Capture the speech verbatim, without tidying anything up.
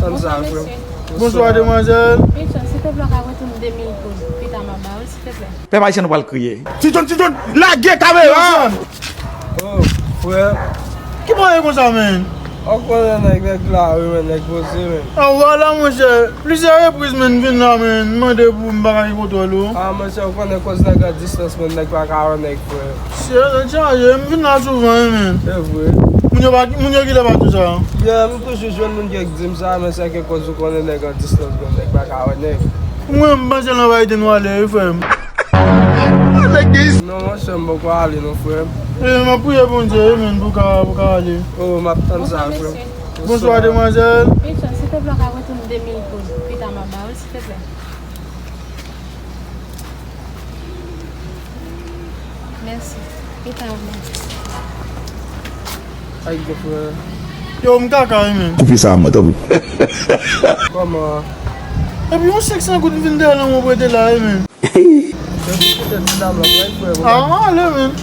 Tann sa, frè. Bonswa, demwazèl. Richard, silteplè, w ka retounen de mil goud. Pita m ap ba ou l, silteplè. Pèp ayisyen, nou pral kriye. Ti John, Ti John, lage kamera! Oh, frè. Ki bagay konsa, men? Ou konnen nèg, nèg la, wi, men, nèg poze, men. Ah, vwala, monchè. Plizyè repriz, men, m vin la, men, m mande pou m pa ka gen kontwòl ou. Ah, monchè, ou konnen koz nèg an distans, men, nèg pa ka wè nèg, frè. Sye, nèg chaje, m vin la souvan, wi, men. Se vre. Moun yo pa, moun yo kite pa tou sa. Yeah, m toujou jwenn moun ki di m sa, men se ke koz ou konnen nèg an distans, men, nèg pa ka wè nèg. Mwen, m panse nan varite nou ale, wi, frè m. Non, monchè, m poko ale, non, frè m. E, m ap priye Bondye, wi, men, pou ka, pou ka ale. Oh, m ap tann sa, frè m. Bonswa, demwazèl. Richard, silteplè, w ka retounen de mil goud. Pita m ap ba ou l, silteplè. Mèsi. Pita, mèsi. Ay, gwo frè. Yo, m kaka, wi, men. Koupe sa, mwen, tanpri. Kòman? Epi yon senk san goud m vin dèyè nan mwen prete la, wi, men. Epi poutèt ti dam lan, frè, frè, ah, ale, men.